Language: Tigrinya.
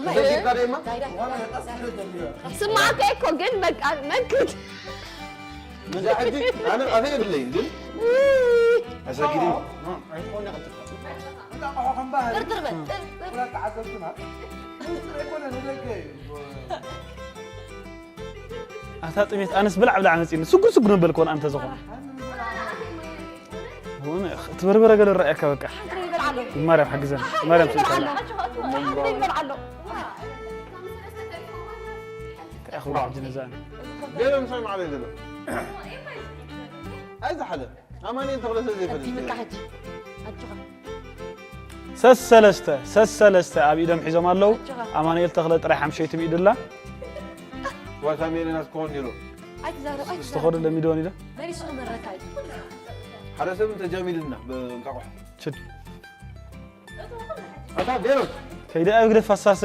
ተዘጊርካ ደማ ስማዕካ እኮ ግን በቃ መክት መዛ ሕጂ ኣነ ኣፈ የብለይን ግን ኣሰጊድም ጥርጥር በል ተዓዘብትና ምስጢር ኣይኮነ ንደገ እዩ ኣታ ጥሜት ኣነስ ብላዕ ብላዕ መፂኒ ስጉር ስጉር ንበል ከሆን ኣንተ ዝኾን እቲ በርበረ ገለ ረኣየካ በቃ ይበልዓሎ ማርያም ሓግዘን ማርያም ስልካላ ይበልዓሎ ከኣኹ ሕጂ ነዛን ገለ ምሳይ ማዕረ ገለ ኣይዝሓለ ኣማንኤል ተኽለ ሰብ ዘይፈልጥ ይብልካ ሕጂ ኣጆኻ ሰሰለስተ ሰሰለስተ ኣብ ኢዶም ሒዞም ኣለዉ ኣጆኻ ኣማንኤል ተኽለ ጥራይ ሓምሸይቲ ብኢድላ ዋሳሜልና ስኮን ዲሎ ኣይትዛረብ ኣይትዛረብ ዝተኸዱ ለሚዶን ኢለ መሊሱ ክመረካ እዩ ሓደ ሰብ እንተጃሚልና ብእንቃቑሕ ችድ ኣታ ቤሮት ከይደ ኣብ ግደፍ ኣሳሰ